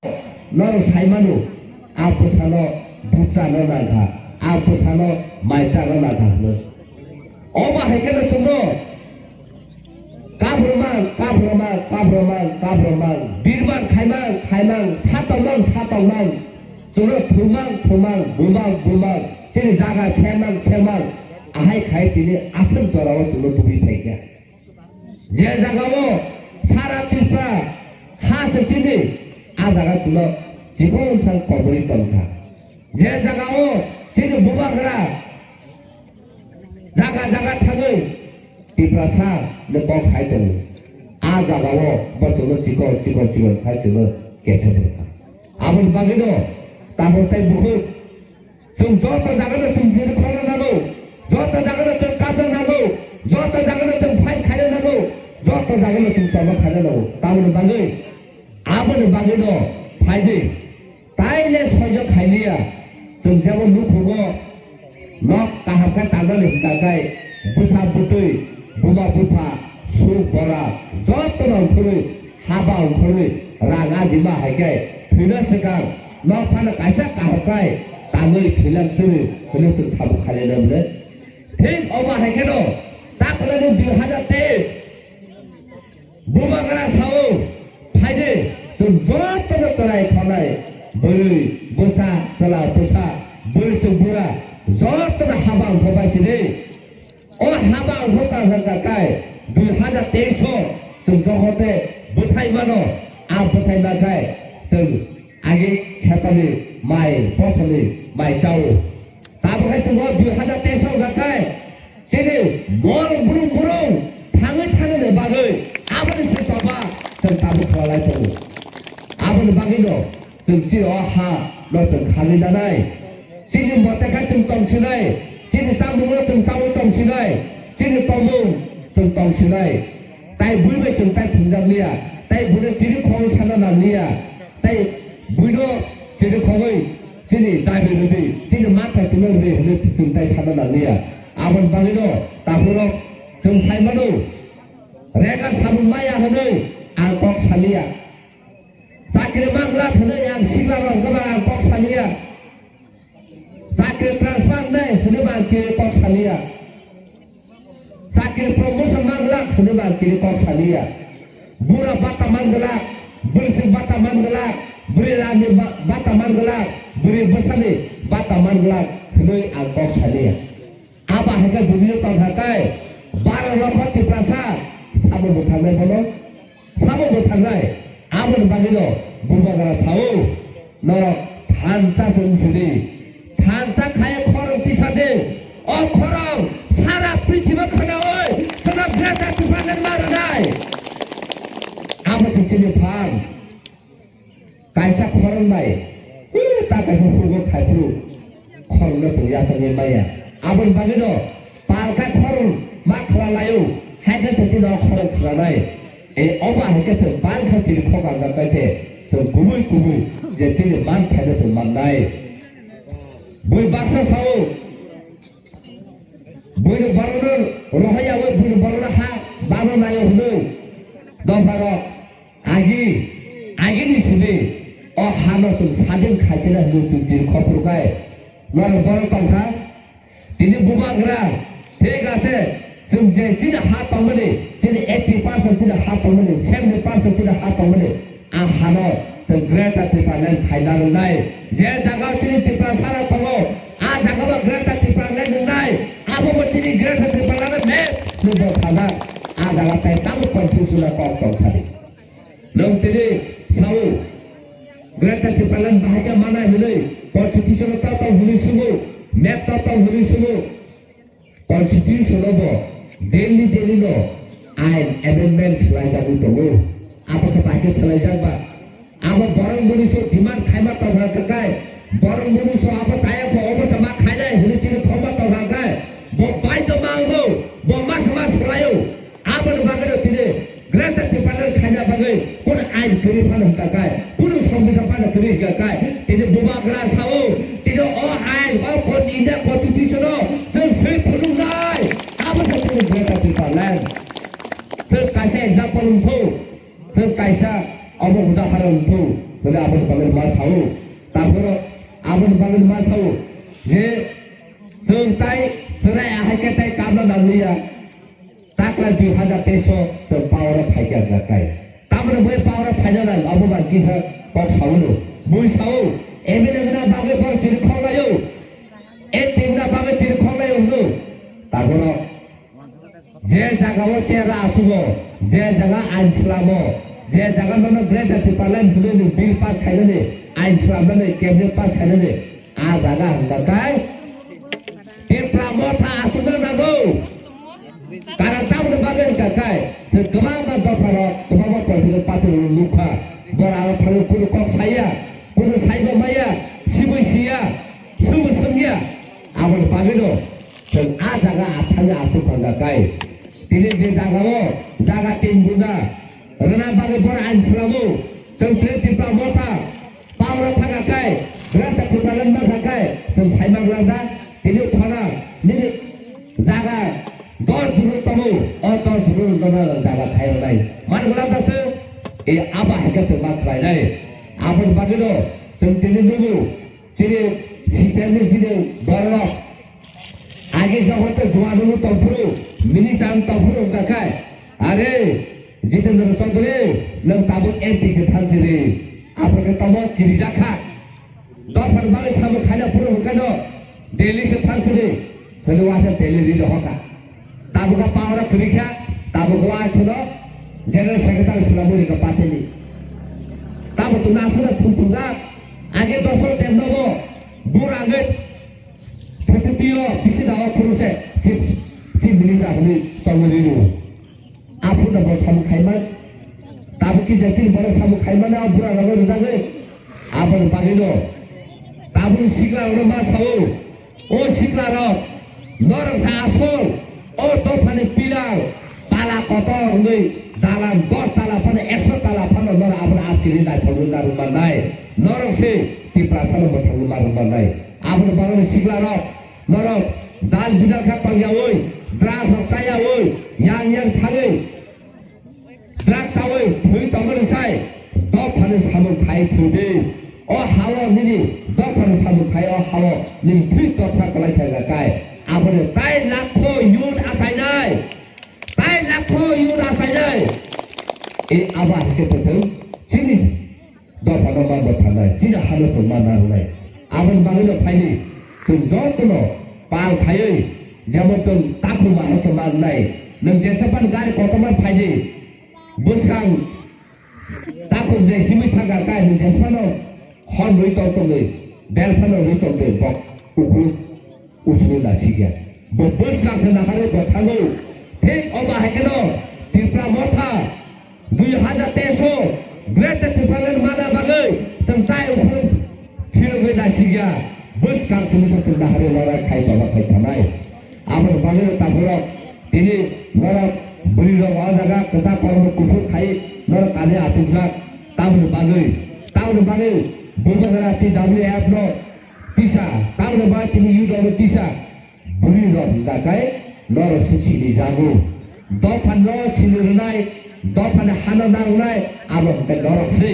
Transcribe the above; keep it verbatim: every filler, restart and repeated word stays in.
Norok sai mano, a bwsano bwchano nangkha, a bwsano mai chano nangkha hwnwi. Omo hai kheno chwngno kabromang, kabromang, kabromang, kabromang, birman khaimang, khaimang, satongmang, satongmang, chwngno thumang, thumang, bumang, bumang, chini jaga semang, semang, ahai khai tini aswk jorao chwngno tubui phaikha. Je jagao sara Tripura ha se chini, a jaga chwngno chikon thang kobori tongkha. Je jagao chini bubagra jaga jaga thangwi Tiprasa ni kok sai tongo, a jagao bo chwngno chikon chikon chikon khai chwngno kesa tongkha. Aboni bagwino tabuk tei bukhuk Chwng joto jagano chwng jiri khorna nango, joto jagano chwng kapna nango, joto jagano chwng fight khaina nango, joto jagano chwng chorma khaina nango. Tamoni bagwi, aboni bagwino phaidi, taile soijo khailiya. Chwng jebo nukhugo, nok kaham khe tangnani hwnkha khe bwsa bwtwi, buma bupha, suk bora, jotono ongkhorwi haba ongkhorwi rang ajima hai khe thwina swkang nok phano kaisa kaham khai tangwi thwilang chwrwi hwnwi chwng sabo khailai nang le. Thik omo hai kheno takhwlani dui hajar teis bubagra sao phaide chwng jotono chwrai thonai bwrwi bwsa chwla bwsa bwrwi chwng bura jotono haba ongkhorbai sidi. O haba hota hota kai dui hajar teis o chwng johote bwthai mano, a bwthai ma khai chwng agi khetani mai bosoni mai chao. Tabuk hai chwng o dui hajar teis o hota kai chini bol burung burung thangwi thangni bagwi aboni se choba chwng tabuk khlai tongo. Aboni bagwi no Chwng chini o ha no chwng khalwi nanai. Chini mote kha chwng tong sinai. Chini chamung no chwng chaui tong sinai. Chini tongmung chwng tong sinai. Tai bui bai chwng tai thwngjak liya. Tai bui no chini khogwi sana nang liya. Tai bui no chini khogwi chini dabi rwdi. Chini ma thai chwng no rwdi hwnwi chwng tai sana nang liya. Aboni bagwi no takhurok chwng sai mano. Rega samung maya hwnwi ang kok saliya. Chakri mangla hwnwi ang sikla rok gaba ang kok saliya. Chakri transfer nai hwnwi ba ang kiri kok saliya. Chakri promotion mangla hwnwi ba ang kiri kok saliya. Bura bata mangla, bwrwi bata mangla, bwrwi rani ba-, bata mangla, bwrwi bwsani bata mangla hwnwi ang kok saliya. Aba hai khe jubilo tong kha tei baro lokho Tiprasa sabo bwtharnai bono, sabo bwtharnai. Aboni bagwino bubagra sao, norok thansa se wng sidi, thansa khai khorang tisa di, o khorang sara prithibo khwnaui chwngno Greater Tipraland ma rwnai. Abo se chini phan. Kaisa khorang bai, ui, ta kaisa sugo thaiphuru khorang no chwng yachangwi maya. Aboni bagwi no palka khorang ma khwlalaio, hai khe chwng no khorang khwlanai. E, obo hai khe chwng palka chiri khok ang kha se chwng kubui kubui je chini man phaino chwng mannai. Bui baksa sao, buini borokno rohoryaui buini borokno ha bana naio hwnwi dopharok. Agi, agini simi o hano chwng sadin khaisina hwnwi chwng chiri khopru khai norok borok tongkha. Tini bubagra thik ase, chwng je chini ha tongmani, chini eighty percent chini ha tongmani, seventy percent chini ha tongmani, a hano chwng Greater Tipraland khaina rwnai. Je jagao chini Tiprasarok tongo, a jagao Greater Tipraland rwnai. Abobo chini Greater Tipraland map ni bo thangna, a jaga tai tamo confusion a kok tong sadi. Nwng tini sao, Greater Tipraland bahai khe manai hwnwi, constitution o tau tau hwnwi sugo, map tau tau hwnwi sugo. Constitution o bo daily daily no ain amendment swlaijagwi tongo. Abo khe bahai khe swlaijak ba? Abo borok mwnwi so demand khaima tong kha khe, borok mwnwi so abo chaya kho, obo se ma khainai hwnwi chini khokma tong kha khe, bo baidho ma wngo, bo ma se ma swlaio. Aboni bagwi no tini Greater Tipraland khaina bagwi kuno ain kwrwi phano hwnkha khai, kuno songbidan phano kwrwi hwnkha khai, tini bubagra sao, tini o ain, o kon-, India Constitution o chwng swi phunuknai, abo se tini Greater Tipraland. Chwng kaisa example wngthok, chwng kaisa obo udaharon wngthok, hwnwi abo Aboni ma sao, takhoro aboni bagwi ma sao je chwng tai chwrai ahai khe tai kabla nangliya. Takla dui hajar teis o chwng power o phaikha hwnkha kai. Tamoni bui power o phaina nang abo ba kisa kok sao no. Bui sao, M L A na bagwi bor chiri khok laio. M P na bagwi chiri khok laio hwno. Takhoro je jaga o chera asugo, je jaga ain swlamo, je jaga nono Greater Tipraland hwnwi nwng bill pass khainani, ain swlamnani, cabinet pass khainani, a jaga hwnkha kai Tipra Motha aswkna nango. Karon tamoni bagwi hwnkha kai, chwng kwbangma dopharok, kwbangma political party rok nukha. Bora aro thangwi kunu kok saya, kunu saibo maya, sibui siya, swngbo swngya. Aboni bagwino chwng a jaga a thangwi aswk hwnkha kai. Tini je jaga o jaga tin bunda rwna bagwi boro ain swlamo. Chwng tini Tipra Motha power o thangkha kai, Greater Tipraland mankha kai, chwng sai manglak da. Tini phano nini jaga dos duruk tongo, o dos duruk no jaga khai rwnai. Mani glak da se, e aba hai khe chwng ma khlai nai. Aboni bagwino chwng tini nugo, chini C P M ni chini borok age jokhon tei juan rok tongphuru, minister tongphuru wngkha khe, are Jitendra Chaudhary, nwng tabuk M P se thansiri, aphuru khe tamo kirijakha. Dophani bagwi samung khaina phuru hwnkhe no Delhi se thansiri, hwnwi wasa Delhi ri rohorkha. Tabukha power o kwrwi kha, tabukha o aswkno General Secretary swlamwi rwkha party ni. Tamo chwngno aswkno thum thumjak, age dosol temnobo bura wngwi thwtwtwi o bisi da o khorokse chief, chief minister hwnwi tongwi rwngo. Aphuru no bo samung khaima, tabuk kisa chini borok samung khaimani o bura rogo rwjagwi. Aboni bagwino tabukni sikla rokno ma sao, o sikla rok, norok sa asol, o dophani pillar, pala kotor wngwi dalan dos tala phano, ekso tala phano norok abono atkiri naithokgwi narwk mannai. Norok se Tiprasa no mwthangwi narwk mannai. Aboni bagwino sikla rok, norok dal bidal kha tongyawi, drugs rok chayawi, yang yang thangwi, drugs chawi thwi tongmani sai dophani samung khai thwdi. O hao nini dophani samung khai, o hao nini thwi topsa kwlai kha kai. Aboni tai lakho youth achainai, tai lakho youth achainai. E abo hai khe to chwng chini dophano ma bwtharnai, chini hano chwng ma narwknai. Aboni bagwino phaidi chwng jotono pal khaiwi, jemon chwng takhuk ma hano chwng ma rwnai. Nwng jesa phano gari kotorma phaidi, bwskang takhuk je himwi thangkha, kai nwng jesa phano hor rwi tong tongwi, bel phano rwi tongwi, bok ukhuk uslu nasikya. Bo bwskang se naharwi bo thango. Thik omo hai kheno Tipra Motha dui hajar teis o Greater Tipraland mana bagwi chwng tai ukhuk phirogwi nasikya. Bwskang se misa chwng naharwi lora khai joma khai thanai. Aboni bagwi takhurok tini norok bwrwi rok o jaga kwchak kokrok kuphur khai norok kani achukjak. Tamoni bagwi, tamoni bagwi Bubagra T W F no tisa, tamoni bagwi tini U W tisa. Bwrwi rok hwnkha khe norok se sini jago. Dopha no sini rwnai, dopha ni hano narwnai, abo hwnkhe norok se.